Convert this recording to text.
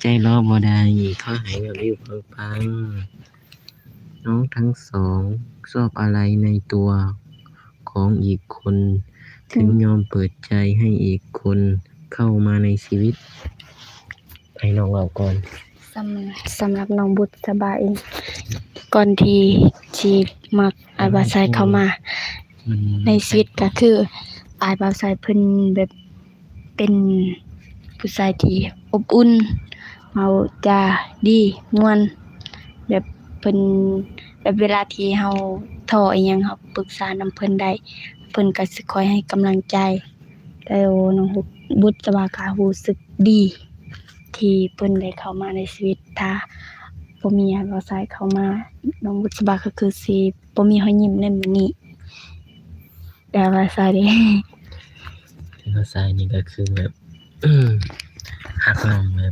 ໃຈລໍບໍ່ໄດ້ ຂໍໃຫ້ເປັນເລື່ອງປັງໆ. ນ້ອງທັງສອງຊອບອະໄລໃນຕົວຂອງອີກຄົນ ເຖິງຍອມເປີດໃຈໃຫ້ອີກຄົນເຂົ້າມາໃນຊີວິດ? ໃຫ້ນ້ອງເວົ້າກ່ອນ. ສຳ ສຳລັບນ້ອງບຸດສະບາເອງ ກ່ອນທີ່ຊິມັກອ້າຍບ່າວຊາຍເຂົ້າມາໃນຊີວິດ ກໍຄືອ້າຍບ່າວຊາຍເພິ່ນແບບ ເປັນຜູ້ຊາຍທີ່ອົບອຸ່ນ, ເວົ້າຈາດີ, ມ່ວນ, ແບບເພິ່ນ ແບບເວລາທີ່ເຮົາທໍ້ອີ່ຫຍັງ ເຮົາປຶກສານຳເພິ່ນໄດ້, ເພິ່ນກໍຊິຄອຍໃຫ້ກຳລັງໃຈ. ແລ້ວນ້ອງບຸດສະບາກໍຮູ້ສຶກດີທີ່ເພິ່ນໄດ້ເຂົ້າມາໃນຊີວິດ. ຖ້າບໍ່ມີອ້າຍບ່າວຊາຍເຂົ້າມາ, ນ້ອງບຸດສະບາກໍຄືຊິບໍ່ມີຮອຍຍິ້ມໃນມື້ນີ້. ແຕ່ວ່າຊາຍເດ? ແຕ່ວ່າຊາຍນີ້ກໍຄືແບບ ຮັກນ້ອງແບບ